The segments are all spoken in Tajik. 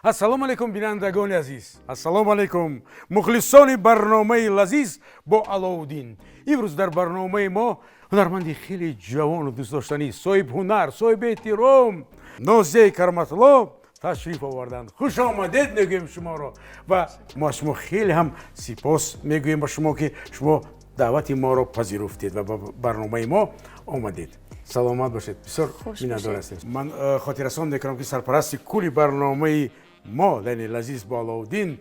Ассалому алайкум, бинандагони азиз, ассалому алайкум, мухлисони барномаи «Лазиз бо Аловуддин». Имрӯз дар барномаи мо ҳунарманди хеле ҷавону дӯстдоштанӣ, соҳибҳунар, соҳиби эҳтиром Нозияи Кароматулло ташриф оварданд. Хуш омадед мегӯем шуморо ва мо аз шумо хеле ҳам сипос мегӯем ба шумо, ки шумо даъвати моро пазируфтед ва ба барномаи мо омадед. Саломат бошед, бисёр миннатдор ҳастем. Ман хотиррасон мекунам, ки сарпарасти кулли барномаи мо, яъне «Лазиз бо Аловуддин»,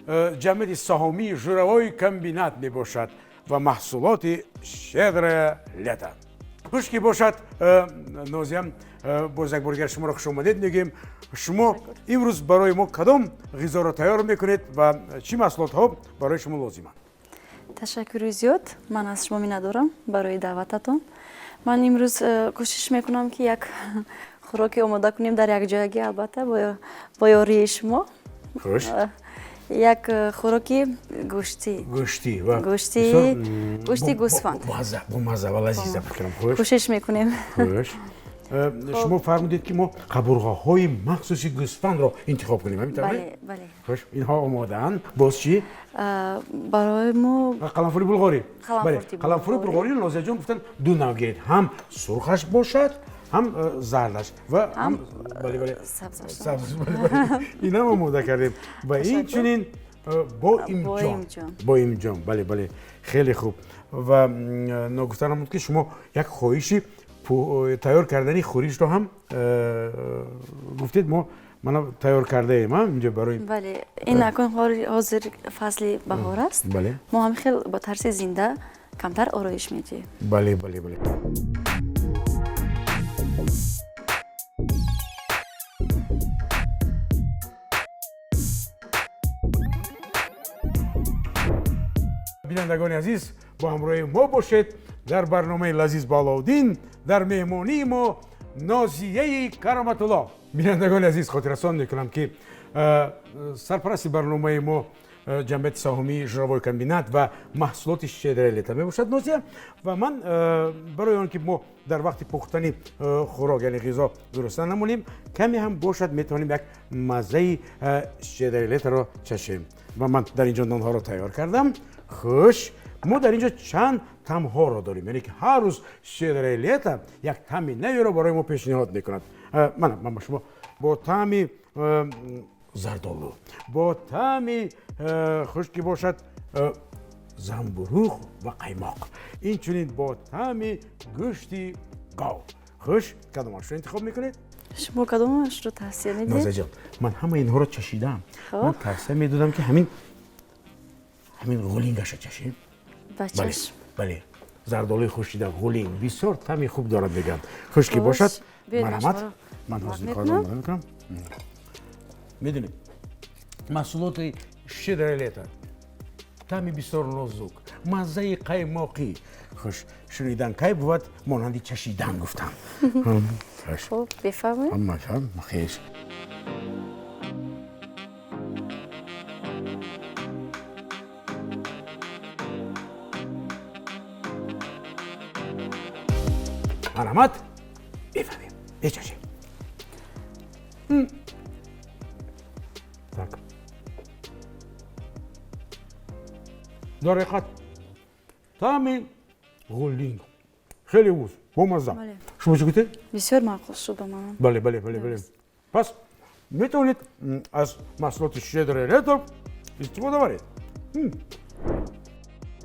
ҷамъияти саҳомии «Жировой комбинат» мебошад ва маҳсулоти «Щедрое лето». Хуш ки бошад, Нозия, боз як бор дигар шуморо хуш омадед мегӯем. Шумо имрӯз барои мо кадом ғизоро тайёр мекунед ва чӣ маҳсулотҳо барои шумо лозиманд? Ташаккури зиёд, ман аз шумо миннатдорам барои даъвататон. Ман имрӯз кӯшиш мекунам, ки як хӯроке омода кунем дар якҷоягӣ, албатта бо ёрии шумо. Хуш. Як хӯроки гӯштӣ. Гӯштӣ ва гӯшти гӯшти гӯсфанд. Бомазза ва лазиза фикрам. Хуш. Кӯшиш мекунем. Хуш, шумо фармудед, ки мо қабурғаҳои махсуси гӯсфандро интихоб кунем, ҳамин тавр? Бале, бале. Хуш, инҳо омодаанд. Боз чӣ? Барои мо қаламфури булғорӣ. Қаламфури булғорӣ. Нозияҷон гуфтанд, ду нав гиред: ҳам сурхаш бошад, ҳам зардаш ва ҳам, бале, бале, сабз. Инам омода кардем ва инчунин боимҷон, боимҷон. Бале, бале, хеле хуб. Ва ногуфта намуд, ки шумо як хоҳиши тайёр кардани хӯришро ҳам гуфтед, мо мана тайёр кардаем инҷо барои Бале, ин акун ҳозир фасли баҳор аст. Мо ҳам хел бо тарзи зинда камтар ороиш медиҳем. Бале, бале, бале. Бинандагони азиз, бо ҳамроҳи мо бошед дар барномаи «Лазиз бо Аловуддин». Дар меҳмонии мо Нозияи Кароматулло. Бинандагони азиз, хотиррасон мекунам, ки сарпарасти барномаи мо ҷамъияти саҳомии «Жировой комбинат» ва маҳсулоти «Щедрое лето» мебошад. Нозия ва ман, барои он ки мо дар вақти пухтани хӯрок, яъне ғизо, гурусна намонем, каме ҳам бошад, метавонем як маззаи «Щедрое лето» ро чашем. Ва ман дар ин ҷо нонҳоро тайёр кардам. Хуш, мо дар ин ҷо чанд таъмҳоро дорем, яъне ки ҳар рӯз «Щедрое лето» як таъми наверо барои мо пешниҳод мекунад. Мана, ман ба шумо бо таъми зардолу, бо таъми, хуш ки бошад, замбуруғ ва қаймоқ, инчунин бо таъми гӯшти гов. Хуш, кадомашро интихоб мекунед? Шумо кадомашро тавсия медиҳед? Нозияҷон, ман ҳама инҳоро чашидаам. Ман тавсия медодам, ки ҳамин ғулингаша чашем. Ба чашм. Бале, зардолуи хушида, ғулинг бисёр таъми хуб дорад, мегӯянд. Хуш ки бошад, марҳамат, ман ҳозир корро омода мекунам. Медонед, маҳсулоти «Щедрое лето» таъми бисёр нозук, маззаи қаймоқӣ. Хуш, шунидан кай бувад монанди чашидан, гуфтам. Хуб, бифармоед. Хеш. Марҳамат, бифаҳмем, мечашем. Так, дар ҳақиқат таъми ғуллинг хеле уз бомазза. Шумо чӣ гуфтед? Бисёр маъқул шуд ба манам. Бале, пас метавонед аз маҳсулоти «Щедрое лето» истифода баред.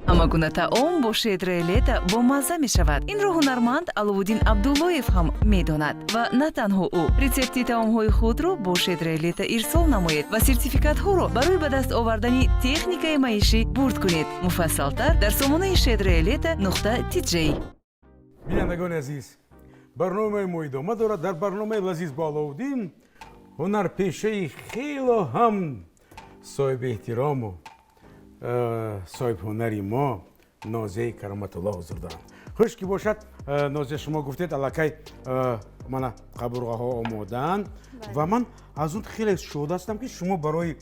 Ҳама гуна таом бо «Щедрое лето» бомазза мешавад. Инро ҳунарманд Аловуддин Абдуллоев ҳам медонад ва на танҳо ӯ. Рецепти таомҳои худро бо «Щедрое лето» ирсол намоед ва сертификатҳоро барои ба даст овардани техникаи маишӣ бурд кунед. Муфассалтар дар сомонаи щедроелето.tj. Бинандагони азиз, барномаи мо идома дорад. Дар барномаи «Лазиз бо Аловуддин» ҳунарпешаи хело ҳам соҳиби эҳтирому соҳибҳунари мо Нозияи Кароматулло ҳузур доранд. Хуш ки бошад, Нозия, шумо гуфтед, аллакай мана қабурғаҳо омодаанд ва ман аз он хеле шод ҳастам, ки шумо барои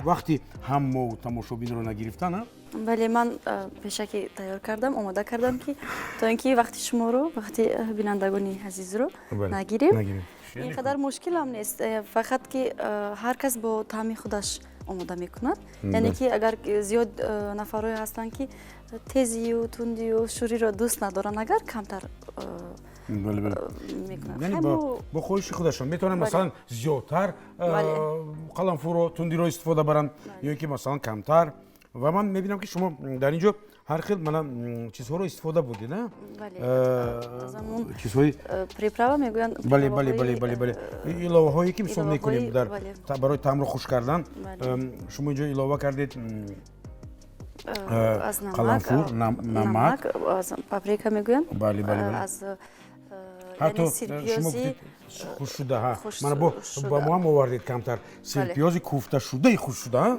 вақти ҳам мову тамошобинро нагирифтан. Бале, ман пешакӣ тайёр кардам, омода кардам, ки то ин ки вақти шуморо, вақти бинандагони азизро нагирем. Ин қадар мушкилам нест, фақат ки ҳар кас бо таъми худаш омода мекунад, яъне ки агар зиёд нафарҳое ҳастанд, ки тезию тундию шӯриро дӯст надоранд, агар камтар мекунанд. Бо хоҳиши худашон метавонанд, масалан, зиёдтар қаламфуро, тундиро истифода баранд ё ин ки, масалан, камтар. Ва ман мебинам, ки шумо дар ин ҷо ҳар хел мана чизҳоро истифода бурдед. Чизҳои приправа мегӯянд. Бале, иловаҳое, ки мисол мекунем дар барои таъмро хуш кардан. Шумо ин ҷо илова кардед қаламфур, намак. Паприка мегӯянд. Бале. Аз Ҳатто шумо гуфтед хушшуда, мана бо ба мо ҳам овардед камтар сирпиёзи куфташудаи хушшуда.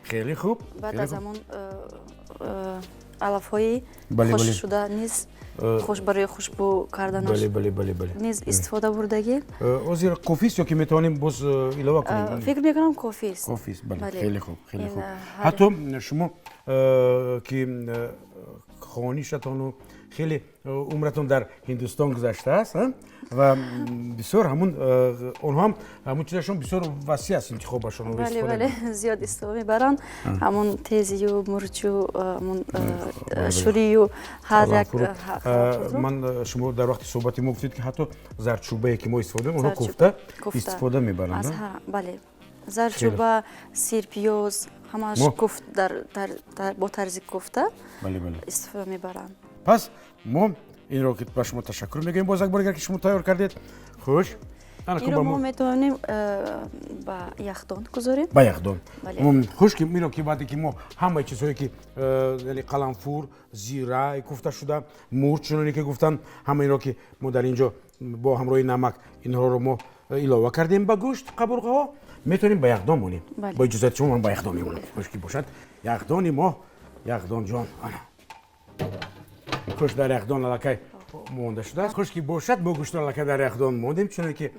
Хеле хуб. Баъд аз ҳамон алафҳои хушшуда низ хуш барои хушбӯ карданаш низ истифода бурдагӣ. Ҳозир кофист ё ки метавонем боз илова кунем? Фикр мекунам, кофист. Кофист, бале, хеле хуб, хеле хуб. Ҳатто шумо, ки хонишатону хеле умратон дар Ҳиндустон гузаштааст ва бисёр ҳамун онҳо ҳам ҳамун чизашон бисёр васеъ аст, интихобашон. Бале, зиёд истифода мебаранд ҳамун тезию мурчу, ҳамун шӯрию, ҳар як. Ман шумо дар вақти суҳбати мо гуфтед, ки ҳатто зардчӯбае, ки мо истифода, онҳо куфта истифода мебаранд. Бале, зардчӯба, сирпиёз, ҳамааш куфт бо тарзи куфта истифода мебаранд. Пас мо инро ки ба шумо ташаккур мегӯем боз як бор, агар ки шумо тайёр кардед. Хуш. Инро мо метавонем ба яхдон гузорем. Ба яхдон. Хуш, ки инро ки баъде ки мо ҳамаи чизҳое, ки яъне қаламфур, зира куфта шуда, мурч, чуноне ки гуфтанд, ҳама инро ки мо дар ин ҷо бо ҳамроҳи намак инҳоро мо илова кардем ба гӯшт, қабурғаҳо, метавонем ба яхдон монем. Бо иҷозати шумо ман ба яхдон мемонам. Хуш ки бошад яхдони мо, яхдонҷон, ана. Хуш, дар яхдон аллакай монда шудааст. Хуш ки бошад, мо гӯштро аллакай дар яхдон мондем, чуноне ки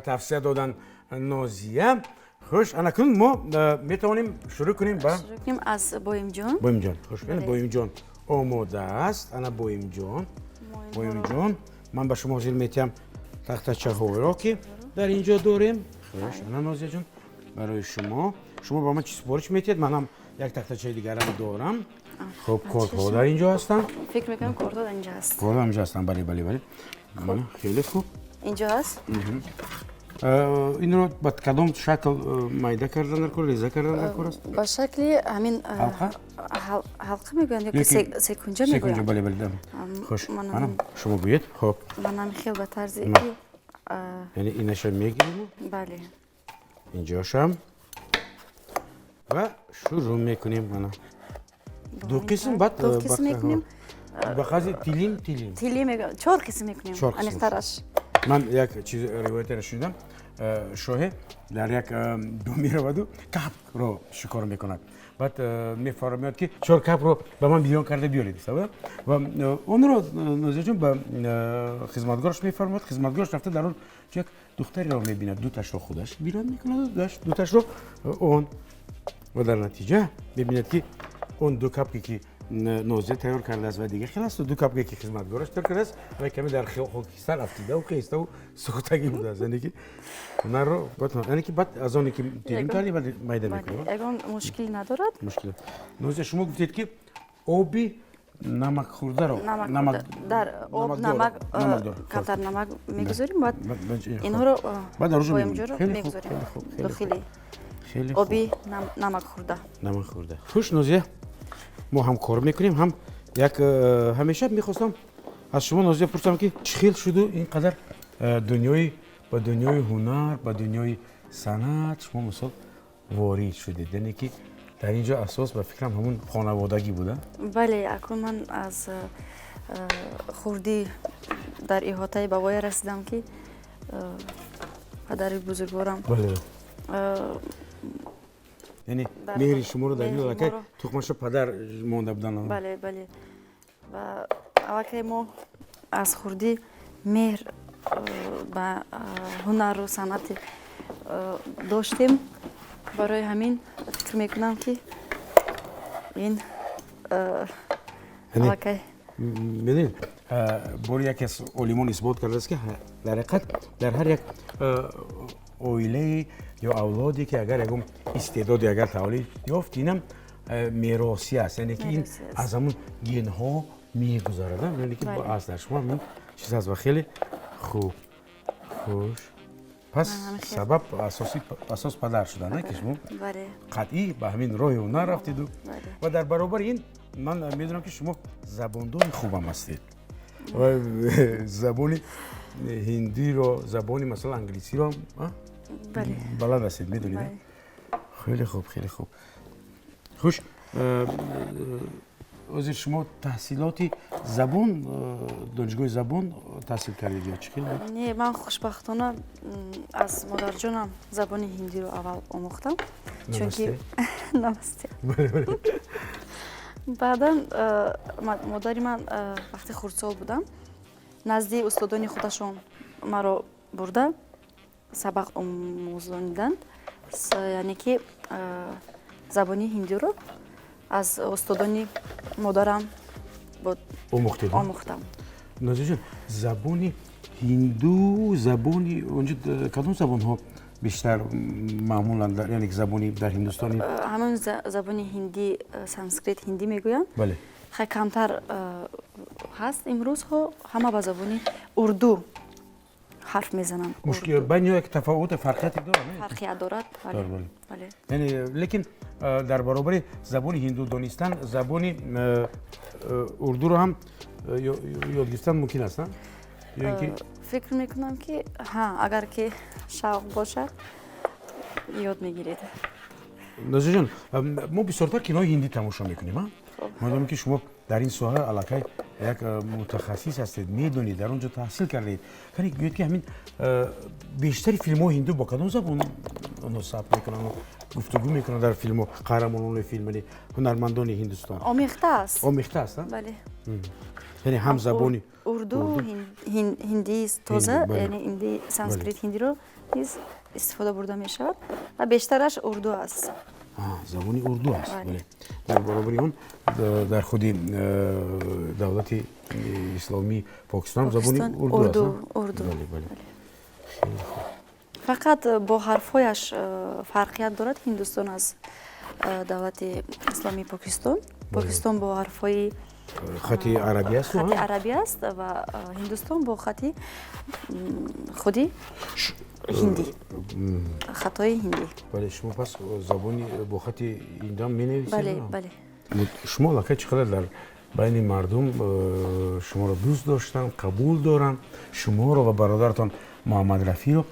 тавсия додан Нозия. Хуш, анакун мо метавонем шурӯъ кунем ба аз боимҷон. Боимҷон, хуш, боимҷон омода аст. Ана боимҷон, боимҷон, ман ба шумо ҳозир метиҳам тахтачаҳоро, ки дар ин ҷо дорем. Хуш, ана, Нозияҷон, барои шумо. Шумо ба ман чӣ супориш метиҳед? Манам як тахтачаи дигарам дорам. Хуб, кордҳо дар ин ҷо ҳастанд. Фикр мекунам, кордҳо дар инҷо ҳаст. Кордҳо инҷо ҳастанд, бале, хеле хуб. Инҷо ҳаст. Инро ба кадом шакл майда кардан дар кор, реза кардан дар кор аст? Ба шакли ҳамин ҳалқа. Ҳалқа мегӯянд ё секунҷа мегӯянд. Бале, хуш, мана шумо гӯед, хуб. Манам хел ба тарзи Яъне инаша мегирем. Бале. Инҷошам ва шурӯъ мекунем, мана ду қисм, баъд ду қисм мекунем. Ба қази тилим тилим. Тилим, чор қисм мекунем, аниқтараш. Ман як чиз ривоятеро шунидам. Шоҳе дар як дом мераваду кабкро шикор мекунад. Баъд мефармояд, ки чор кабкро ба ман бирён карда биёред. Ва онро Нозияҷон ба хизматгораш мефармояд. Хизматгораш рафта, дар он як духтареро мебинад, дуташро худаш бирён мекунад, дуташро он. Ва дар натиҷа мебинад, ки он ду кабке, ки Нозия тайёр кардааст, ва дигар хел асту ду кабке, ки хизматгораш тайёр кардааст, ва каме дар хокистар афтидаву хеставу сӯхтагӣ будааст. Яъне ки ҳунарро, яъне ки баъд аз оне ки тилим кардӣ, баъд майда мекунӣ. Ягон мушкиле надорад. Мушкил. Нозия, шумо гуфтед, ки оби намакхӯрдаро. Дар об намак, камтар намак мегузорем, баъд инҳоро боимҷоро мегузорем дохили оби намакхӯрда. Намакхӯрда. Хуш, Нозия, мо ҳам кор мекунем, ҳам як ҳамеша мехостам аз шумо, Нозия, пурсам, ки чӣ хел шуду ин қадар дунёи ба дунёи ҳунар, ба дунёи санъат шумо, мисол, ворид шудед? Яъне ки дар ин ҷо асос, ба фикрам, ҳамун хонаводагӣ буда. Бале, акун ман аз хурдӣ дар иҳотаи бабоя расидам, ки падари бузургворам Яъне меҳри шуморо дар ин аллакай тухмаша падар монда буданд. Бале, ва аллакай мо аз хурдӣ меҳр ба ҳунару санъати доштем. Барои ҳамин фикр мекунам, ки Ин аллакай медонед, бори яке аз олимон исбот кардааст, ки дар ҳақиқат дар ҳар як оилае ё авлоде ки агар ягон истеъдоде агар таваллуд ёфт, инам меросӣ аст, яъне ки ин аз ҳамун генҳо мегузарад, яъне ки аз дар шумо ҳамин чиз аст ва хеле хуб. Хуш, пас сабаб асос падар шуда, не, ки шумо қатъӣ ба ҳамин роҳи ҳунар рафтиду ва дар баробари ин ман медонам, ки шумо забондони хубам ҳастед ва забони ҳиндиро, забони масалан англисиро балад ҳастед, медонед. Хеле хуб, хеле хуб. Хуш, ҳозир шумо таҳсилоти забон, донишгоҳи забон таҳсил кардед ё чӣ хел? Не, ман хушбахтона аз модарҷонам забони ҳиндиро аввал омӯхтам, чунки намасте. Баъдан модари ман, вақте хурдсол будам, назди устодони худашон маро бурда сабақ омӯзониданд, яъне ки забони ҳиндиро аз устодони модарам омӯхтам. Нозиҷон, забони ҳинду, забони онҷо кадом забонҳо бештар маъмуланд, яъне забони дар Ҳиндустон? Ҳамон забони ҳиндӣ, санскрит ҳиндӣ мегӯянд. Хай, камтар ҳаст, имрӯзҳо ҳама ба забони урду ҳарф мезананд. Байни як тафовути фарқияте дорад? Фарқият дорад. Яъне лекин дар баробари забони ҳинду донистан забони урдуро ҳам ёд гирифтан мумкин аст, ё ин ки? Фикр мекунам, ки ҳа, агар ки шавқ бошад, ёд мегиред. Нозиҷон, мо бисёртар кинои ҳиндӣ тамошо мекунем. Мо донем, ки шумо дар ин соҳа аллакай як мутахассис ҳастед, медонед, дар он ҷо таҳсил кардаед. Кани гӯед, ки ҳамин бештари филмҳои ҳинду бо кадом забон онҳо сабт мекунанд, гуфтугӯ мекунанд дар филмҳо, қаҳрамонони филм, яъне ҳунармандони Ҳиндустон? Омехта аст. Омехта аст. Бале. Яъне ҳам забони урду, ҳиндӣ тоза, яъне инди санскрит ҳиндиро низ истифода бурда мешавад ва бештараш урду аст. Забони урду аст, бале. Дар баробари он дар худи давлати исломии Покистон забони урду аст. Урду. Фақат бо ҳарфҳояш фарқият дорад Ҳиндустон аз давлати исломии Покистон. Покистон бо ҳарфҳои хати арабӣ аст. Хати арабӣ аст ва Ҳиндустон бо хати худи ҳиндӣ, хатои ҳиндӣ. Бале, шумо пас забони бо хати ҳиндам менависед? Бале, бале. Шумо аллакай чӣ қадар дар байни мардум шуморо дӯст доштанд, қабул доранд шуморо ва бародаратон Муҳаммад Рафиро.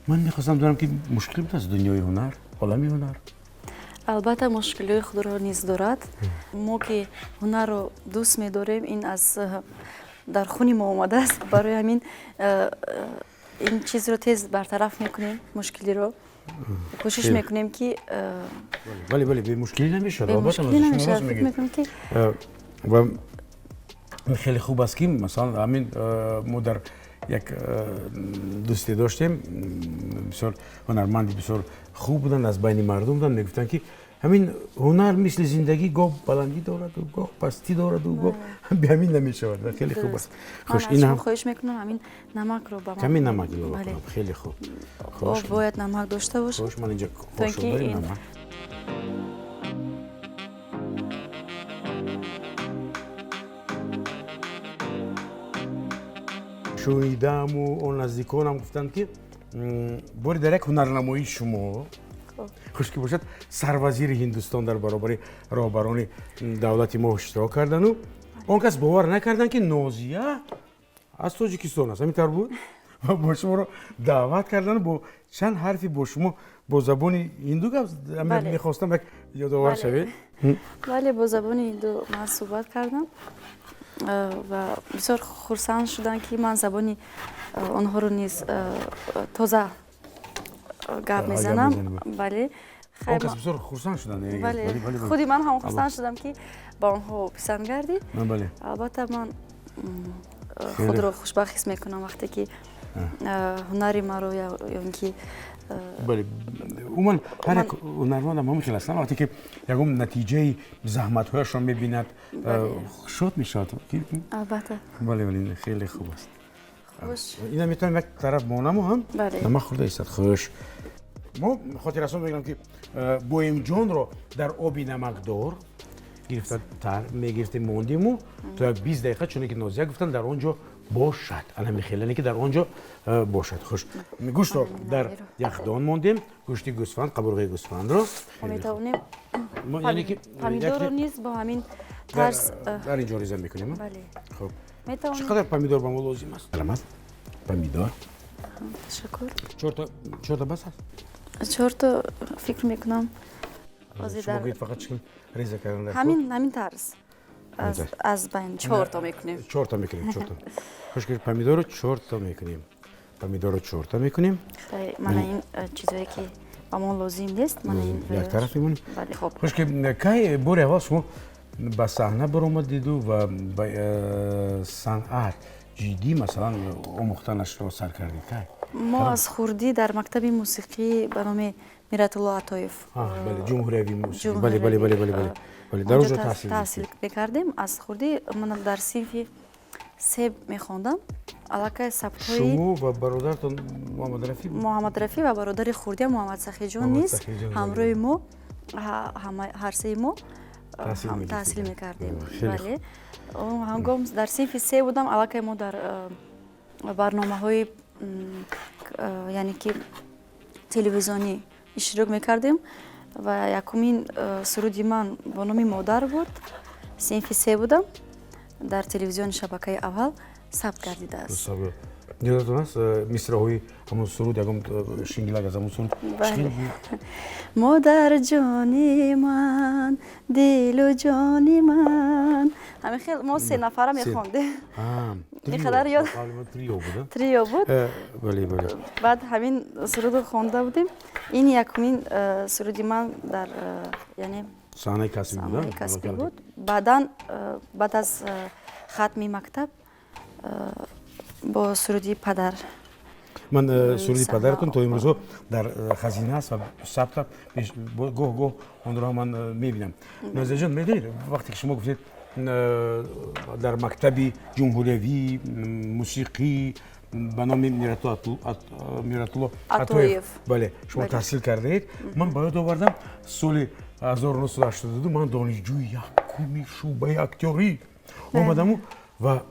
Ман мехостам донам, ки мушкил будааст дунёи ҳунар, олами ҳунар? Албатта, мушкилиҳои худро низ дорад. Мо ки ҳунарро дӯст медорем, ин аз дар хуни мо омадааст, барои ҳамин ин чизро тез бартараф мекунем, мушкилиро кӯшиш мекунем, ки Бале, бале, бемушкилӣ намешавад. Бемушкилӣ намешавад, фикр мекунем, ки Ва хеле хуб аст, ки масалан ҳамин мо дар як дӯсте доштем, бисёр ҳунарманди бисёр хуб буданд, аз байни мардум буданд, мегуфтанд, ки ҳамин ҳунар мисли зиндагӣ гоҳ баландӣ дораду, гоҳ пастӣ дораду, гоҳ беҳамин намешавад. Ва хеле хуб аст. Хуш, ин ҳам хоҳиш мекунам, ҳамин намакро ба ман. Каме намак илова кунам. Хеле хуб. Об бояд намак дошта бошад. Хуш, ман инҷа қошуқ дорем намак. Шунидаму он наздиконам гуфтанд, ки бори дар як ҳунарнамоии шумо, хуш ки бошад, сарвазири Ҳиндустон дар баробари роҳбарони давлати мо иштирок кардану он кас бовар накарданд, ки Нозия аз Тоҷикистон аст. Ҳамин тавр буд? Ва бо шуморо даъват кардану бо чанд ҳарфи бо шумо бо забони ҳинду гап мехостам, як ёдовар шавед. Бале, бо забони ҳинду ман суҳбат кардам ва бисёр хурсанд шудам, ки ман забони онҳоро низ тоза гап мезанам. Бале. Он кас бисёр хурсанд шуданд. Бале, худи ман ҳам хурсанд шудам, ки ба онҳо писанд гардид. Албатта, ман худро хушбахт ҳис мекунам, вақте ки ҳунари маро ё ин ки Бале, умуман ҳар як ҳунарманд ҳам ҳамин хел аст, вақте ки ягон натиҷаи заҳматҳояшро мебинад, шод мешавад. Албатта. Бале, хеле хуб аст. Ина метавонем як тараф монаму ҳам намак хӯрда истад. Хуш, мо хотиррасон мегӯям, ки боимҷонро дар оби намакдор гирифта мегирифтем, мондиму то як 20 дақиқа, чуне ки Нозия гуфтанд, дар он ҷо бошад, анами хелане ки дар он ҷо бошад. Хуш, гӯштро дар яхдон мондем, гӯшти гӯсфанд, қабурғаи гӯсфандро. Метавонем помидорро низ бо ҳамин тарз дар ин ҷо реза мекунем. Хуб, чӣ қадар помидор ба мо лозим аст? Марҳамат, помидор. Ташаккур. Чорта бас аст? Чорто фикр мекунам. Шумо гӯед, фақат чӣ реза кардан. Ҳамин тарз аз байн чорто мекунем. Чорто мекунем, чорто. Хуш, помидорро чорто мекунем, помидорро чорто мекунем. Мана ин чизое ки ба мо лозим нест, мана ин. Як тараф мемонем. Хуш, ки кай бори аввал шумо ба саҳна баромадиду ва ба санъат ҷиддӣ, масалан, омӯхтанашро сар кардед, кай? Мо аз хурдӣ дар мактаби мусиқӣ ба номи Миратулло Атоев. Ҷумҳуриявии мусиқӣ, бале, дар он ҷо таҳсил мекардем. Аз хурдӣ ман дар синфи се мехондам, аллакай сабтҳои Шумо ва бародаратон Муҳаммадрафӣ? Муҳаммадрафӣ ва бародари хурдиам Муҳаммадсахиҷон низ ҳамроҳи мо, ҳарсеи мо таҳсил мекардем. Бале, ҳангом дар синфи се будам, аллакай мо дар барномаҳои, яъне ки телевизионӣ, иштирок мекардем ва якумин суруди ман бо номи «Модар» буд. Синфи се будам, дар телевизиони шабакаи аввал сабт гардидааст. Ёдатон аст мисраҳои ҳамон суруд, ягон шингилак аз ҳамон суруд? Модарҷони ман, дилу ҷони ман. Ҳамин хел мо се нафара мехондем. Инқадар ёд. Трио буд. Трио буд. Бале. Баъд ҳамин сурудро хонда будем. Ин якумин суруди ман дар, яъне саҳнаи касбӣ буд. Касбӣ буд. Баъдан, баъд аз хатми мактаб, бо суруди «Падар». Ман суруди падаратон то имрӯзҳо дар хазина аст ва сабта, гоҳ гоҳ онро ман мебинам. Нозияҷон, медонед, вақте ки шумо гуфтед, дар мактаби ҷумҳуриявии мусиқӣ ба номи Миратулло Атоев, бале, шумо таҳсил кардаед, ман ба ёд овардам, соли 1982 ман донишҷӯи якуми шӯъбаи актёрӣ омадаму ва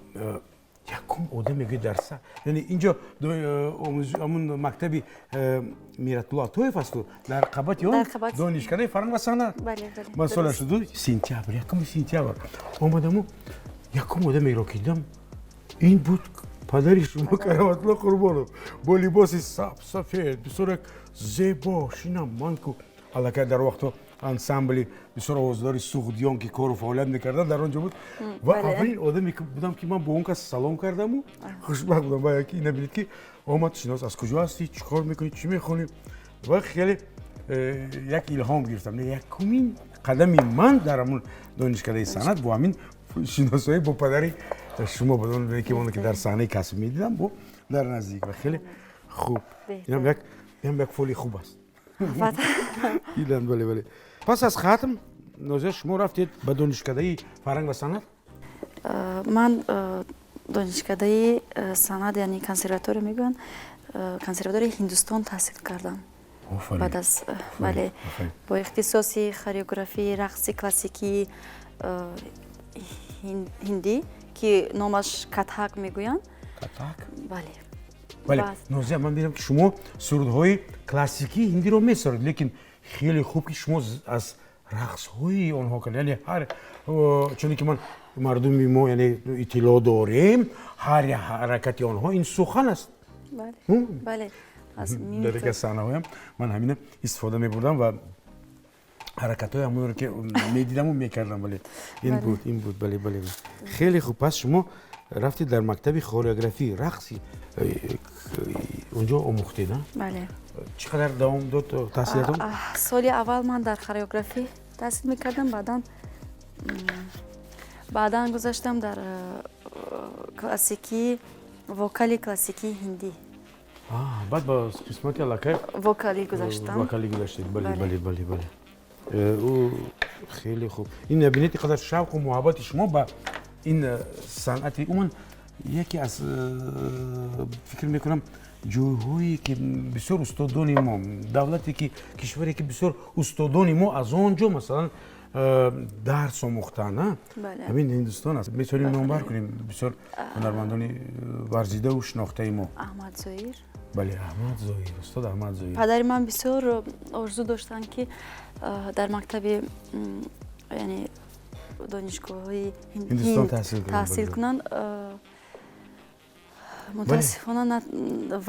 якум одам мегӯяд дар, яъне инҷо ҳамун мактаби Миратулло Атоев асту дар қабати он донишкадаи фарҳанг ва санъат. Ман соли 82 сентябр, 1 сентябр омадаму якум одамеро ки дидам, ин буд падари шумо, Кароматулло Қурбонов, бо либоси сафед, бисёр як зебо шинам. Ман ку аллакай дар вақто ансамбли бисёр овоздори «Суғдиён» ки кору фаъолият мекарданд, дар он ҷо буд ва аввалин одаме будам, ки ман бо он кас салом кардаму хушбахт будам. Ва яки ина бинед, ки омад, шинос: аз куҷо ҳастӣ, чӣ кор мекунӣ, чӣ мехонӣ? Ва хеле як илҳом гирифтам. Якумин қадами ман дар ҳамун донишкадаи санъат бо ҳамин шиносоӣ бо падари шумо буд, ки оно ки дар саҳнаи касб медидам бо дар наздик. Ва хеле хуб, инам як фоли хуб аст. Дидан, бале. Пас аз хатм, Нозия, шумо рафтед ба донишкадаи фарҳанг ва санъат? Ман донишкадаи санъат, яъне консерватория мегӯянд, консерваторияи Ҳиндустон таҳсил кардам. Баъд аз, бале, бо ихтисоси хореографии рақси классикии ҳиндӣ, ки номаш катҳак мегӯянд. Катҳак. Бале. Бале, Нозия, ман бинам, ки шумо сурудҳои классикии ҳиндиро месароед, лекин хеле хуб, ки шумо аз рақсҳои онҳо кард, яъне ҳар чуне ки ман мардуми мо, яъне иттилоъ дорем, ҳар ҳаракати онҳо ин сухан аст. Бале. Дар яке аз саҳнаҳоям ман ҳамина истифода мебурдам ва ҳаракатҳои ҳамонро ки медидаму мекардам. Бале, ин буд, ин буд, бале, хеле хуб. Пас шумо рафтед, дар мактаби хореографии рақси онҷо омӯхтед? Бале. Чӣ қадар давом дод таҳсилатон? Соли аввал ман дар хореографӣ таҳсил мекардам, баъдан гузаштам дар классикии, вокали классикии ҳиндӣ. Баъд ба қисмати аллакай вокалӣ гузаштам. Вокалӣ гузаштед. Бале, бале, бале, бале. Ӯ хеле хуб. Ин бинед, қадар шавқу муҳаббати шумо ба ин санъати. Умуман, яке аз, фикр мекунам, ҷойҳое ки бисёр устодони мо, давлате ки, кишваре ки бисёр устодони мо аз он ҷо, масалан, дарс омӯхтанд, ҳамин Ҳиндустон аст. Метавонем номбар кунем бисёр ҳунармандони варзидаву шинохтаи мо. Аҳмад Зоир. Бале, Аҳмад Зоир, устод Аҳмад Зоир. Падари ман бисёр орзу доштанд, ки дар мактаби, яъне донишгоҳҳои Ҳиндустон таҳсил кунанд. Мутаассифона,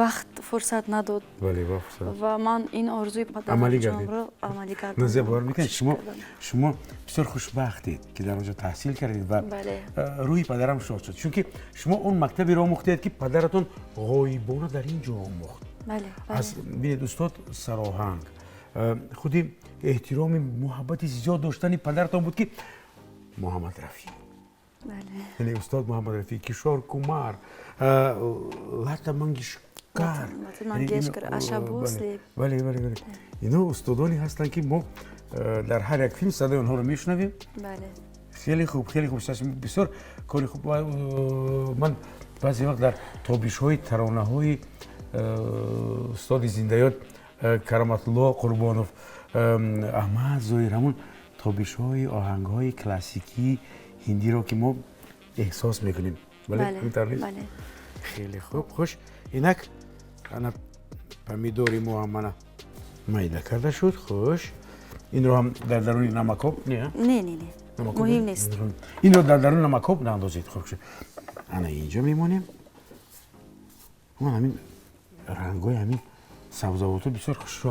вақт фурсат надод ва ман ин орзуи падарҷонро амалӣ кардам. Нозия, бовар мекунед, шумо бисёр хушбахтед, ки дар он ҷо таҳсил кардед ва рӯҳи падарам шод шуд, чунки шумо он мактаберо омӯхтед, ки падаратон ғоибона дар ин ҷо омӯхт. Бинед, устод сароҳанг, худи эҳтироми муҳаббати зиёд доштани падаратон буд, ки Муҳаммад Рафӣ, яъне устод Муҳаммад Рафӣ, Кишор Кумар, Лата Мангешкар, бале, бале, бале, ино устодоне ҳастанд, ки мо дар ҳар як филм садои онҳоро мешунавем. Хеле хуб, хеле хуб, бисёр кори хуб. Ман баъзе вақт дар тобишҳои таронаҳои устоди зиндаёд Кароматулло Қурбонов, Аҳмад Зоир, ҳамун тобишҳои оҳангҳои классикии ҳиндиро ки мо эҳсос мекунем. Бале, хеле хуб. Хуш, инак ана помидори мо ҳам мана майда карда шуд. Хуш, инро ҳам дар даруни намакоб не? Не, не, не, муҳим нест. Инро дар даруни намакоб наандозед. Хуб, ана инҷо мемонем. Ман ҳамин рангҳои ҳамин сабзавотҳо бисёр хушрӯ,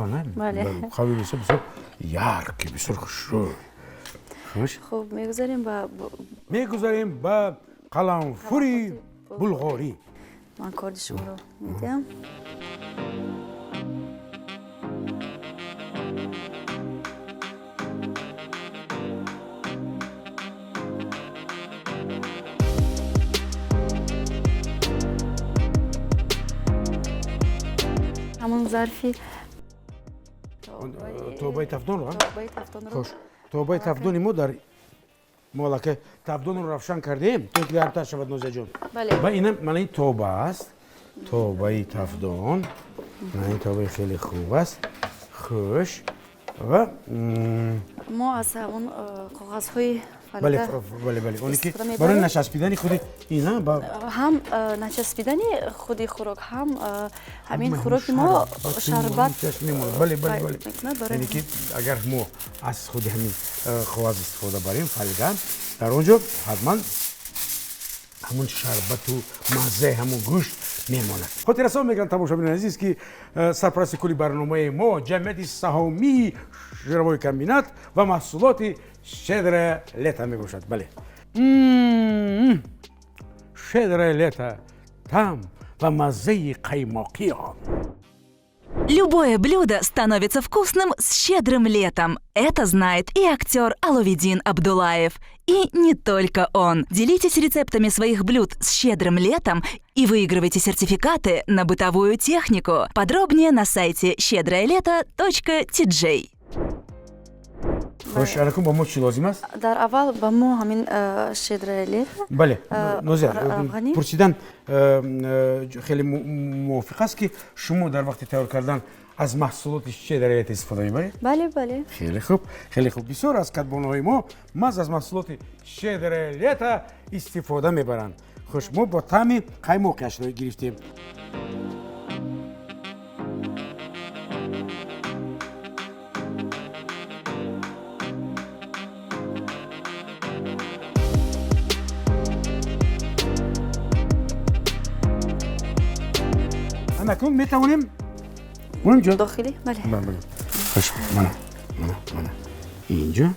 қавли бисёр бисёр яркий, бисёр хушрӯ. Хуш. Хуб, мегузарем ба Мегузарем ба қаламфури булғорӣ. Ман корди шуморо медиҳам. Ҳамон зарфи тобаи тафдонро. Тобаи тафдонро. Хуш, тобаи тафдони мо дар мо аллакай тафдонро равшан кардем, то ки гармтар шавад, Нозияҷон. Ва ина мана ин тоба аст, тобаи тафдон. Мана ин тобаи хеле хуб аст. Хуш, ва Мо аз ҳамон коғазҳои бале, бале, бале, оне ки барои начаспидани худи ина ҳам начаспидани худи хӯрок, ҳам ҳамин хӯроки мо шарбат. Бале, бале, бале, яъне ки агар мо аз худи ҳамин коғаз истифода барем, фольга, дар он ҷо ҳатман ҳамун шарбату маззаи ҳамун гӯшт мемонад. Хотиррасон мекунам, тамошобинони азиз, ки сарпарасти кулли барномаи мо ҷамъияти саҳомии жировой комбинат ва маҳсулоти «Щедрое лето» мебошад. Бале, «Щедрое лето», таъм ва маззаи қаймоқии он. Любое блюдо становится вкусным с «Щедрым летом». Это знает и актер Аловедин Абдулаев. И не только он. Делитесь рецептами своих блюд с «Щедрым летом» и выигрывайте сертификаты на бытовую технику. Подробнее на сайте щедроелето.tj. Хуш, алакун ба мо чӣ лозим аст? Дар аввал ба мо ҳамин «Щедрое лето». Бале, Нозия, пурсидан хеле мувофиқ аст, ки шумо дар вақти тайёр кардан аз маҳсулоти «Щедрое лето» истифода мебаред? Бале, бале. Хеле хуб, хеле хуб. Бисёр аз кадбоноҳои мо маҳз аз маҳсулоти «Щедрое лето» истифода мебаранд. Хуш, мо бо таъми қаймоқиашро гирифтем. Акнун метавонем инҷо Дохилӣ, бале. Бале, хуш, мана, мана, мана инҷо.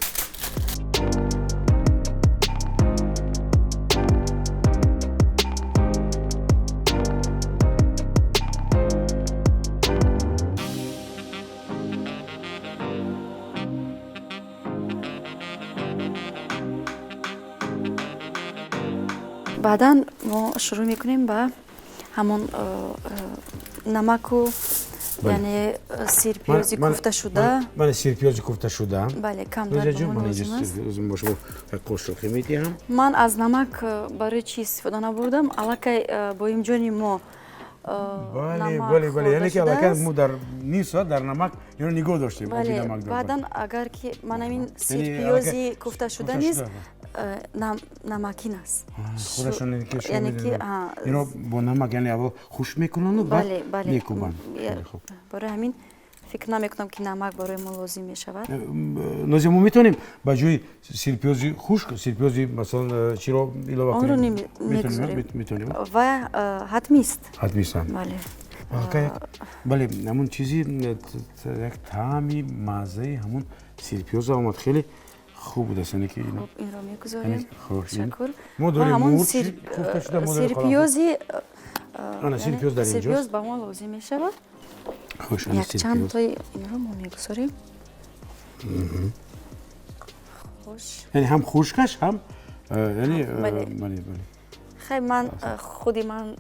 Баъдан мо шурӯъ мекунем ба ҳамон Намаку, яъне сирпиёзи куфташуда. Мана сирпиёзи куфташуда. Бале, камтар ба мо лозим аст. Бо шумо як қошуқе медиҳам. Ман аз намак барои чӣ истифода набурдам? Аллакай боимҷони мо бале, бале, бале, яъне ки аллакай мо дар ним соат дар намак инро нигоҳ доштем. Бале, баъдан агар ки ман ҳамин сирпиёзи куфташуда низ намакин аст. Худашон яъне инро бо намак, яъне аввал хушк мекунанду баъд мекӯбанд. Барои ҳамин фикр намекунам, ки намак барои мо лозим мешавад. Нозия, мо метавонем ба ҷои сирпиёзи хушк сирпиёзи, масалан, чиро илова кунем? Онро метавонем ва ҳатмист. Ҳатмист. Бале. Бале, ҳамун чизи як таъми маззаи ҳамун сирпиёза омад, хеле хуб будааст, яъне ки инро мегузорем. Ташаккур. Мо дорем мурч куфта шуда, мо дорем сирпиёзи. Ана сирпиёз дар инҷост. Сирпиёз ба мо лозим мешавад. Хуш. Якчанд тои инро мо мегузорем. Хуш. Яъне ҳам хушкаш, ҳам яъне бале, бале. Хай, ман худи ман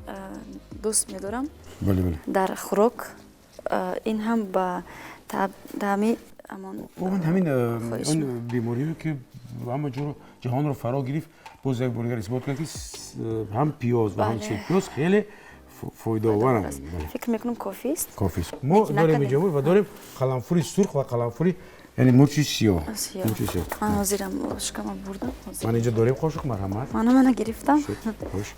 дӯст медорам. Бале, бале. Дар хӯрок ин ҳам ба таъми ҳамон ҳамин он бемориҳое ки ҳама ҷоро ҷаҳонро фаро гирифт, боз як бор дигар исбот кард, ки ҳам пиёз ва ҳам сирпиёз хеле фоидаоваранд. Фикр мекунам, кофист. Кофист. Мо дорем инҷо ва дорем қаламфури сурх ва қаламфури, яъне мурчи сиёҳ. Мурчи сиёҳ. Ман ҳозирам ложкама бурдам. Ман инҷо дорем қошуқ, марҳамат. Мана, мана гирифтам.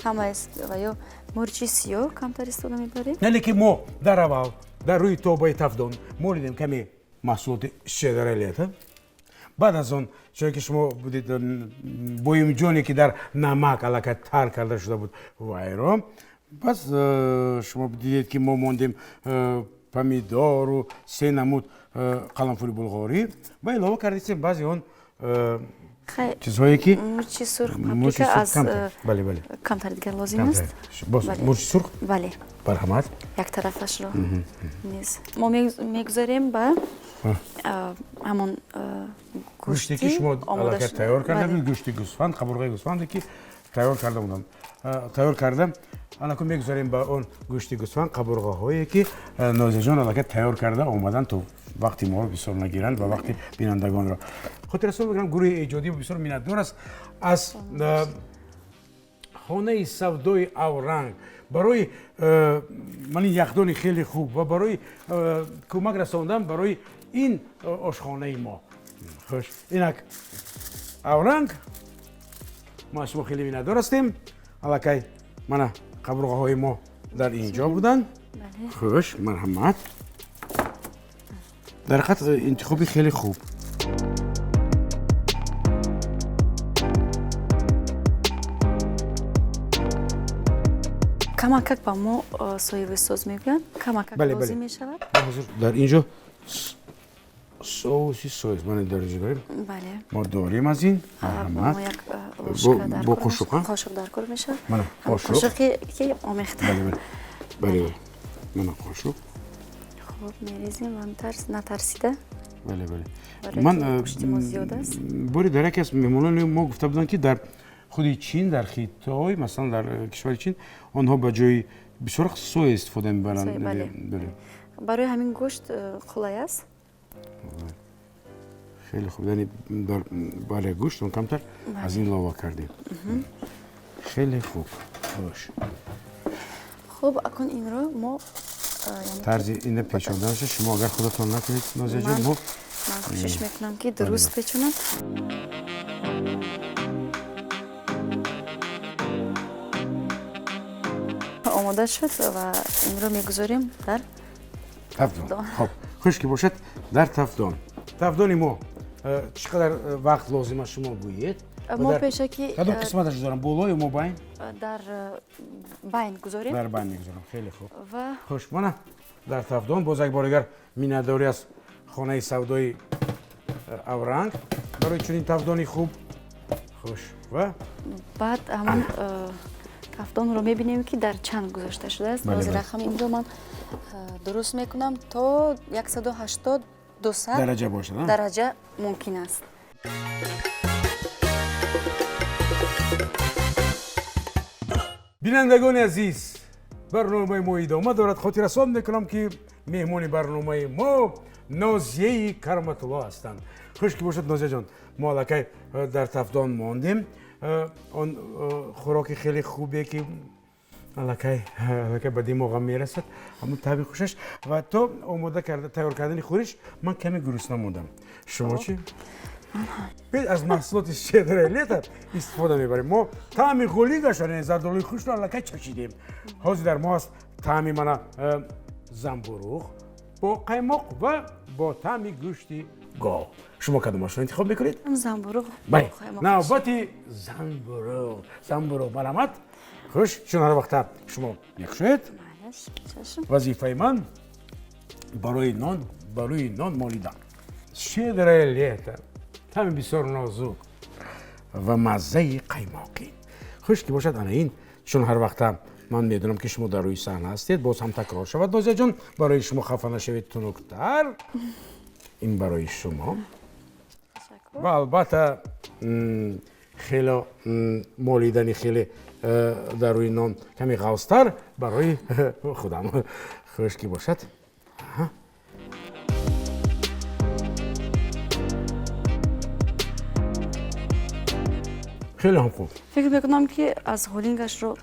Ҳама ва ё мурчи сиёҳ камтар истифода мебарем. Яъне ки мо дар аввал дар рӯи тобаи тафдон молидем каме маҳсулоти «Щедрое лето». Баъд аз он, чунки ки шумо будед, боимҷоне ки дар намак аллакай тар карда шуда буд, вайро пас шумо дидед, ки мо мондем помидору се намуд қаламфури булғорӣ ва илова кардистем баъзе он чизҳое ки мурчи сурх, паприка аз бале, бале. Камтар дигар лозим аст. Боз мурчи сурх. Бале. Марҳамат. Як тарафашро низ мо мегузарем ба ҳамон гӯште ки шумо аллакай тайёр карда будед, гӯшти гӯсфанд, қабурғаи гӯсфанде ки тайёр карда будам, тайёр кардам. Анаку мегузарем ба он гӯшти гӯсфанд, қабурғаҳое ки Нозияҷон аллакай тайёр карда омадан, то вақти моро бисёр нагиранд ва вақти бинандагонро. Хотиррасон мекунам, гурӯҳи эҷодӣ бисёр миннатдор аст аз хонаи савдои «Авранг» барои ман ин яхдони хеле хуб ва барои кӯмак расондан барои ин ошхонаи мо. Хуш, инак «Авранг», мо аз шумо хеле миннатдор ҳастем. Аллакай мана қабурғаҳои мо дар ин ҷо буданд. Хуш, марҳамат. Дар ҳақиқат интихоби хеле хуб. Камакак ба мо соевый соус мегӯянд, камакак лозим мешавад. Ҳозир дар ин ҷо соуси соус мана дар инҷо дорем. Бале. Мо дорем аз ин. Марҳамат, бо қошуқа. Қошуқ дар кор мешавад. Мана қошуқ. Қошуқе ки омехта. Бале, бале, мана қошуқ. Хуб, мерезем ва натарсида. Бале, бале. Ман зиёд аст. Бори дар яке аз меҳмонони мо гуфта буданд, ки дар худи Чин, дар Хитой, масалан, дар кишвари Чин онҳо ба ҷои бисёр соя истифода мебаранд. Барои ҳамин гӯшт қулай аст. Хеле хуб, яъне дар бале гӯшт он камтар аз ин илова кардем. Хеле хуб, хуш. Хуб, акун инро мо тарзи ина печонданаша шумо агар худатон накунед, Нозияҷон, мо Ман кӯшиш мекунам, ки дуруст печонам. Омода шуд ва инро мегузорем дар тафдон. Хоб, хуш ки бошад, дар тафдон. Тафдони мо чӣ қадар вақт лозим аст, шумо гӯед? Мо пешаки Кадом қисматаш гузорам, боло ё мобайн? Дар байн гузорем. Дар байн мегузорам, хеле хуб. Ва Хуш, мана дар тафдон. Боз як бор дигар миннатдорӣ аз хонаи савдои «Авранг» барои чунин тафдони хуб. Хуш, ва Баъд ҳамон тафдонро мебинем, ки дар чанд гузошта шудааст. Ҳозир рақами инро ман дуруст мекунам, то 180, 200 дараҷа бошад. Дараҷа мумкин аст. Бинандагони азиз. Барномаи мо идома дорад. Хотиррасон мекунам, ки меҳмони барномаи мо Нозияи Кароматулло ҳастанд. Хуш ки бошад, Нозияҷон, мо аллакай дар тафдон мондем. Он хӯроки хеле хубе, ки аллакай ба димоғам мерасад, ҳамун таъми хушаш. Ва то омода карда, тайёр кардани хӯриш, ман каме гурусна мондам. Шумо чӣ? Биёед, аз маҳсулоти «Щедрое лето» истифода мебарем. Мо таъми ғулингаша, яъне зардолуи хушро, аллакай чашидем. Ҳозир дар мо аст таъми мана замбуруғ бо қаймоқ ва бо таъми гӯшти гов. Шумо кадомашро интихоб мекунед? Замбуруғ. Бале, навбати замбуруғ. Замбуруғ, марҳамат. Хуш, чун ҳар вақта шумо мекушоед, вазифаи ман барои нон, барои нон молидан. «Щедрое лето», таъми бисёр нозук ва маззаи қаймоқӣ. Хуш ки бошад, ана ин, чун ҳар вақта ман медонам, ки шумо дар рӯи саҳна ҳастед, боз ҳам такрор шавад, Нозияҷон, барои шумо хафа нашавед, тунуктар, ин барои шумо. Ва албатта хело молидани хеле дар рӯи нон каме ғафзтар барои худам. Хуш ки бошад. Аҳа. Хеле ҳам хуб. Фикр мекунам, ки аз ғулингашро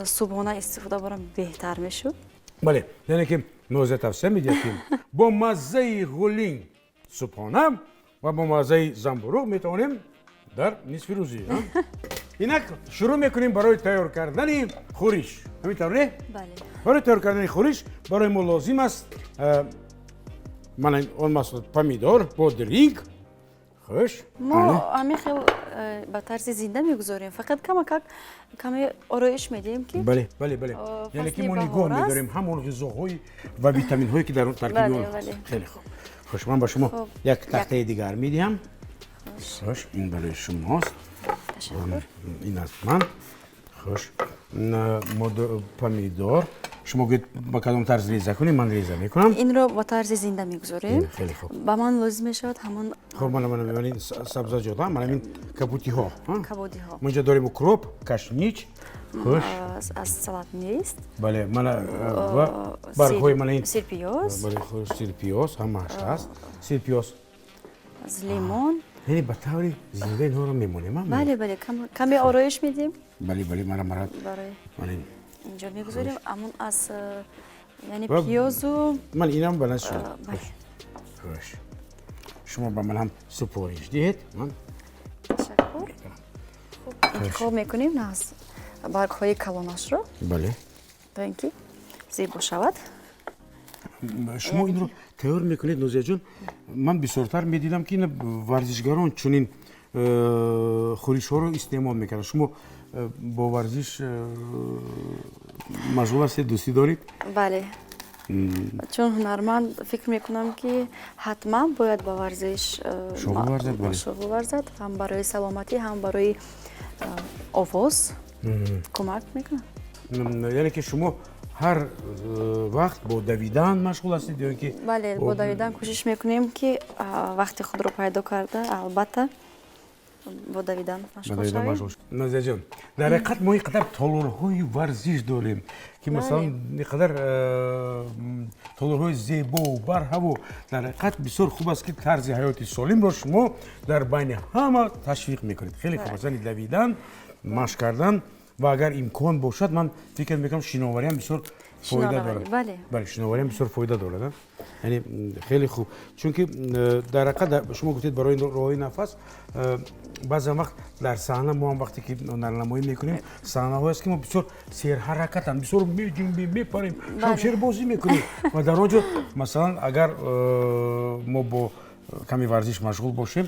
субҳона истифода барам беҳтар мешуд. Бале, яъне ки Нозия тавсия медиҳад, ки бо маззаи ғулинг субҳона ва бо маззаи замбуруғ метавонем дар нисфи рӯзӣ. Инак шурӯъ мекунем барои тайёр кардани хӯриш. Ҳамин тавр, не? Бале. Барои тайёр кардани хӯриш барои мо лозим аст мана он маҳсулот: помидор, бодринг. Хуш. Мо ҳамин хел ба тарзи зинда мегузорем, фақат камакак каме ороиш медиҳем, ки Бале, яъне ки фасли мо нигоҳ баҳор аст. медорем ҳамон ғизоҳои ва витаминҳое, ки дар он таркиби он ҳаст. Хеле хуб. Хуш, ман ба шумо як тахтаи дигар медиҳам. Хуш, ин барои шумост. Ташаккур. Ин аз ман. Хуш, мо помидор, шумо гӯед, ба кадом тарз реза кунем, ман реза мекунам. Инро ба тарзи зинда мегузорем. Хеле хуб. Ба ман лозим мешавад ҳамон Хуб, мана ин сабзаҷот, мана ин кабутиҳо. Кабудиҳо. Мо инҷа дорем укроп, кашнич. Хуш. Аз салат нест. Бале, мана ва баргҳои мана ин сирпиёз. Бале, хуш, сирпиёз ҳамааш ҳаст, сирпиёз. Аз лимон. Яъне ба таври зинда инҳоро мемонем, а? Бале, каме ороиш медиҳем. Бале, мара Барои мана ин. инҷо мегузорем амон аз яъне пиёзу Ман инам ба назди шумо. Бале. Хуш, шумо ба ман ҳам супориш диҳед, ман Ташаккур. Хуб, интихоб мекунем аз баргҳои калонашро, то ин ки зебо шавад. Шумо инро тайёр мекунед, Нозияҷон. Ман бисёртар медидам, ки ина варзишгарон чунин хӯришҳоро истеъмол мекарданд. Шумо бо варзиш машғул ҳастед, дӯстӣ доред? Бале, чун ҳунарманд фикр мекунам, ки ҳатман бояд ба варзиш шуғл варзад, бале. Шуғл варзад, ҳам барои саломатӣ, ҳам барои овоз кӯмак мекунад. Яъне ки шумо ҳар вақт бо давидан машғул ҳастед ё ин ки Бале, бо давидан кӯшиш мекунем, ки вақти худро пайдо карда, албатта, бо давидан ба машғул давидан шавем. Машғул. Нозияҷон, дар ҳақиқат мо ин қадар толорҳои варзиш дорем, ки масалан ин қадар толорҳои зебову барҳаво. Дар ҳақиқат бисёр хуб аст, ки тарзи ҳаёти солимро шумо дар байни ҳама ташвиқ мекунед. Хеле хуб аст, яъне давидан, машқ кардан ва агар имкон бошад, ман фикр мекунам, шиновариам бисёр фоида Шиноварӣ, дорад. Бале. Бале, шиновариам бисёр фоида дорад, а? Яъне хеле хуб, чунки дар ҳақиқат шумо гуфтед, барои роҳи нафас баъзан вақт дар саҳна мо ҳам вақте ки ҳунарнамоӣ мекунем, саҳнаҳое аст, ки мо бисёр серҳаракатанд, бисёр меҷунбем, мепарем, шамшербозӣ мекунем ва дар он ҷо, масалан, агар мо бо каме варзиш машғул бошем,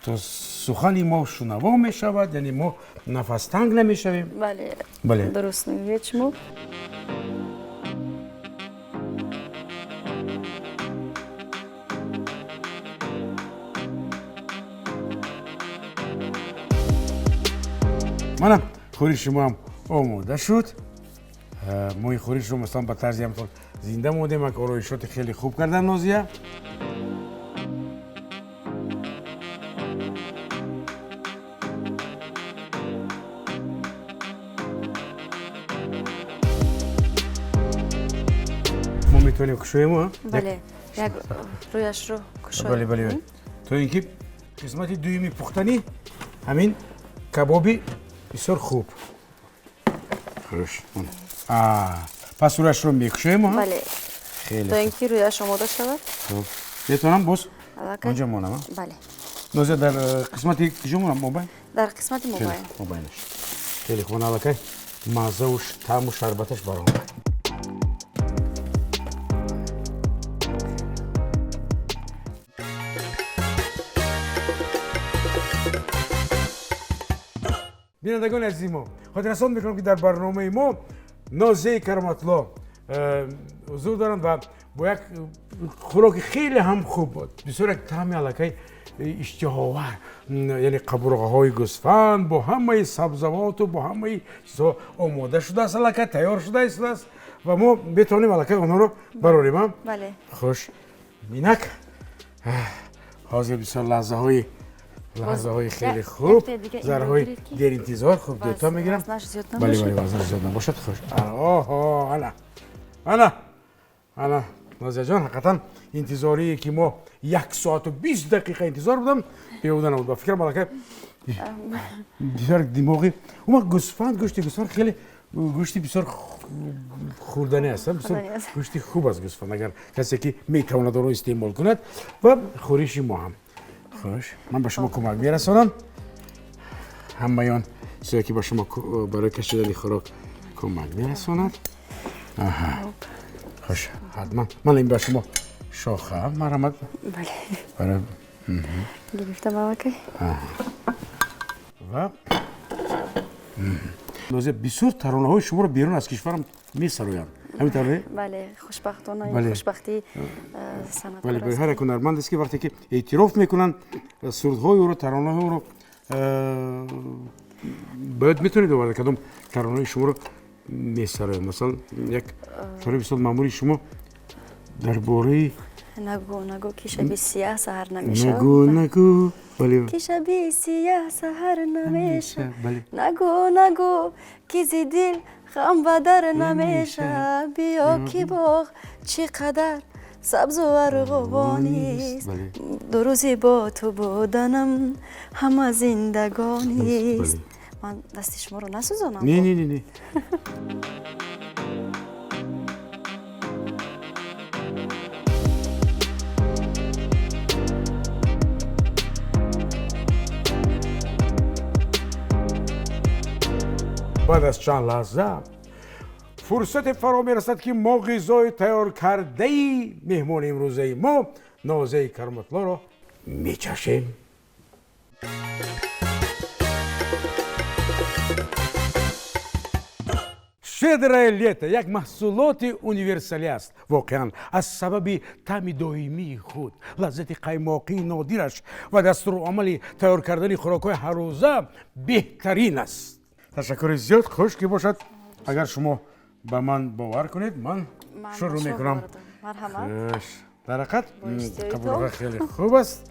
то сухани мо шунаво мешавад, яъне мо нафастанг намешавем. Бале. Бале. Дуруст мегӯед шумо. Мана хӯриши шумо ҳам омода шуд. Мо ин хӯришро, масалан, ба тарзи ҳамтон зинда мондем. Як ороишоти хеле хуб кардам, Нозия. Метавонем кушоем? Бале, як рӯяшро кушоем. Бале, бале. То ин ки қисмати дуюми пухтани ҳамин кабоби бисёр хуб. Хуш. Пас рӯяшро мекушоем? Бале. То ин ки рӯяш омода шавад. Хуб. Метавонам боз онҷо монам? Бале. Нозия, дар қисмати куҷо монам? Мобайн? Дар қисмати мобайн. Мобайнаш. Хеле хуб, аллакай маззаву таъму шарбаташ баромад. Бинандагони азизи мо, хотиррасон мекунам, ки дар барномаи мо Нозияи Кароматулло ҳузур доранд ва бо як хӯроки хеле ҳам хуб буд, бисёр як таъми аллакай иштиҳовар, яъне қабурғаҳои гӯсфанд бо ҳамаи сабзавоту бо ҳамаи чизҳо омода шудааст, аллакай тайёр шуда истодааст ва мо метавонем аллакай онҳоро барорем. Бале. Хуш, инак ҳозир бисёр лаҳзаҳои хеле хуб, зарҳои деринтизор. Хуб, дута мегирам. Бале, бале, вазнаш зиёд набошад. Хуш, оҳо, ана ана ана, Нозияҷон, ҳақиқатан интизорие ки мо 1 соату 20 дақиқа интизор будам, беҳуда набуд. Ба фикрам, аллакай бисёр димоғи ума гӯсфанд, гӯшти гӯсфанд хеле гӯшти бисёр хӯрданӣ аст, бисёр гӯшти хуб аст гӯсфанд, агар касе ки метавонад онро истеъмол кунад. Ва хӯриши мо ҳам. Хуш, ман ба шумо кӯмак мерасонам, ҳамаи он чизое ки ба шумо барои кашидани хӯрок кӯмак мерасонад. Хуш, ҳатман ман ин ба шумо шоха, марҳамат. Бале, гирифтам аллакай. Ва Нозия, бисёр таронаҳои шуморо берун аз кишварам месароянд, ҳамин тавре? Бале, хушбахтона, хушбахтии санъаткор. Бале, ҳар як ҳунарманд аст, ки вақте ки эътироф мекунанд сурудҳои ӯро, таронаҳои ӯро, бояд метавонед оварда кадом таронаҳои шуморо месароянд. Масалан, як таронаи бисёр маъмули шумо дар бораи Нагӯ, нагӯ, ки шаби сияҳ саҳар намешавад. Нагӯ, нагӯ, бале, ки шаби сияҳ саҳар намешавад. Нагӯ, нагӯ, ки зи дил ғам ба дар намешавад. Биё, ки боғ чӣ қадар сабзу арғувонист, ду рӯзи бо ту буданам ҳама зиндагонист. Ман дасти шуморо насӯзонам? Не, не, не, не. Баъд аз чанд лаҳза фурсате фаро мерасад, ки мо ғизои тайёр кардаи меҳмони имрӯзаи мо Нозияи Кароматуллоро мечашем. Щедрое лето як маҳсулоти универсалӣ аст. Воқеан, аз сабаби таъми доимии худ, лаззати қаймоқии нодираш ва дастуруамали тайёр кардани хӯрокҳои ҳаррӯза беҳтарин аст. Ташаккури зиёд. Хуш ки бошад, агар шумо ба ман бовар кунед, ман шурӯъ мекунам. Хуш, дар ҳақиқат қабурға хеле хуб аст.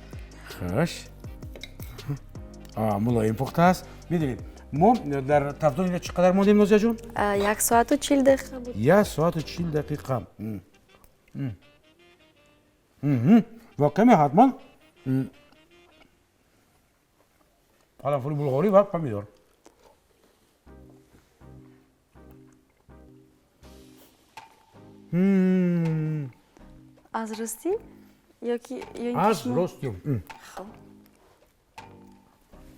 Хуш, мулоим пухта аст. Медонед, мо дар тафдон ина чӣ қадар мондем, Нозияҷон? 1 соату 40 дақиқа буд. 1 соату 40 дақиқа. Воқеан, ҳатман паланфури булғорӣ ва помидор. Аз ростӣ ё ки аз ростӣ?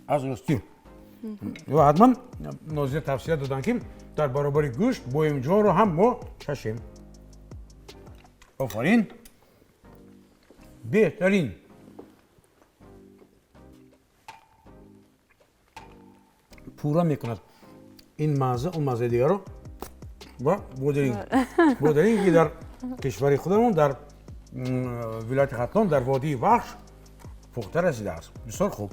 Аз ростӣ. Ва ҳатман Нозия тавсия доданд, ки дар баробари гӯшт боимҷонро ҳам мо чашем. Офарин, беҳтарин. Пурра мекунад ин мазза он маззаи дигарро. Ва бодиринг, ки дар кишвари худамон, дар вилояти Хатлон, дар водии Вахш пухта расидааст. Бисёр хуб.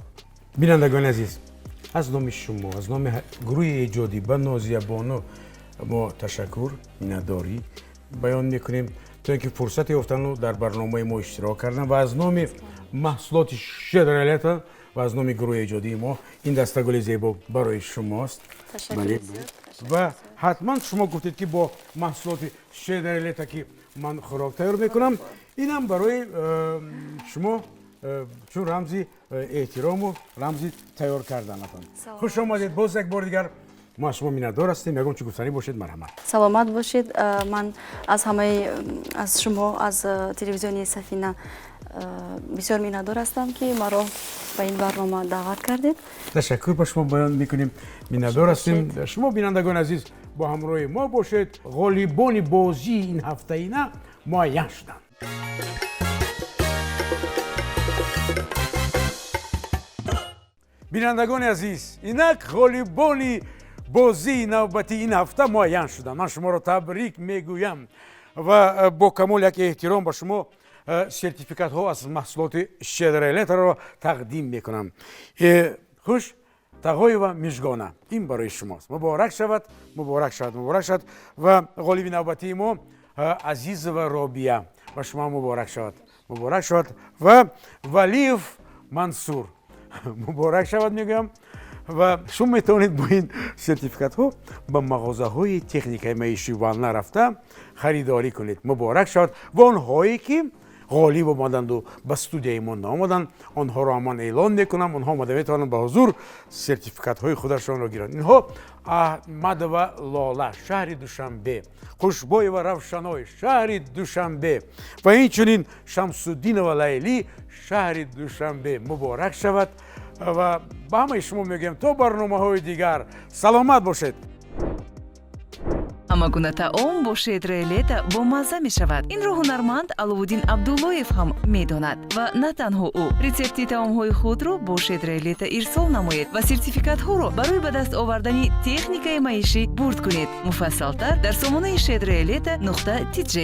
Бинандагони азиз, аз номи шумо, аз номи гурӯҳи эҷодӣ ба Нозия бону мо ташаккур, миннатдорӣ баён мекунем, то ин ки фурсате ёфтану дар барномаи мо иштирок кардам, ва аз номи маҳсулоти Щедрое лето ва аз номи гурӯҳи эҷодии мо ин дастагули зебо барои шумост. Ва ҳатман шумо гуфтед, ки бо маҳсулоти Щедрое лето, ки Ман хӯрок тайёр мекунам. Инам барои шумо чун рамзи эҳтирому рамзи тайёр карданатон. Хуш омадед боз як бор дигар. Мо аз шумо миннатдор ҳастем. Ягон чӣ гуфтанӣ бошед, марҳамат. Саломат бошед. Ман аз ҳамаи аз шумо, аз телевизиони Сафина бисёр миннатдор ҳастам, ки маро ба ин барнома даъват кардед. Ташаккур ба шумо баён мекунем, миннатдор ҳастем. Шумо, бинандагони азиз, бо ҳамроҳи мо бошед. Ғолибони бозии ин ҳафтаина муайян шуданд. Бинандагони азиз, инак ғолибони бозии навбатии ин ҳафта муайян шуданд. Ман шуморо табрик мегӯям ва бо камол як эҳтиром ба шумо сертификатҳо аз маҳсулоти «Щедрое лето»ро тақдим мекунам. Хуш, Тағоева Мижгона, ин барои шумост. Муборак шавад, муборак шавад, муборак шавад. Ва ғолиби навбатии мо Азизова Робия, ба шумо муборак шавад, муборак шавад. Ва Валиев Мансур, муборак шавад мегӯям. Ва шумо метавонед бо ин сертификатҳо ба мағозаҳои техникаи маишӣ Вална рафта харидорӣ кунед. Муборак шавад. Ва онҳое, ки ғолиб омаданду ба студияи мо наомаданд, онҳоро ман эълон мекунам. Онҳо омада метавонанд ба ҳузур сертификатҳои худашонро гиранд. Инҳо: Аҳмадова Лола, шаҳри Душанбе, Хушбоева Равшаной, шаҳри Душанбе, ва инчунин Шамсуддинова Лайлӣ, шаҳри Душанбе. Муборак шавад. Ва ба ҳамаи шумо мегӯям, то барномаҳои дигар саломат бошед. Ҳама гуна таом бо «Щедрое лето» бомазза мешавад. Инро ҳунарманд Аловуддин Абдуллоев ҳам медонад ва на танҳо ӯ. Рецепти таомҳои худро бо «Щедрое лето» ирсол намоед ва сертификатҳоро барои ба даст овардани техникаи маишӣ бурд кунед. Муфассалтар дар сомонаи щедрое лето.тj.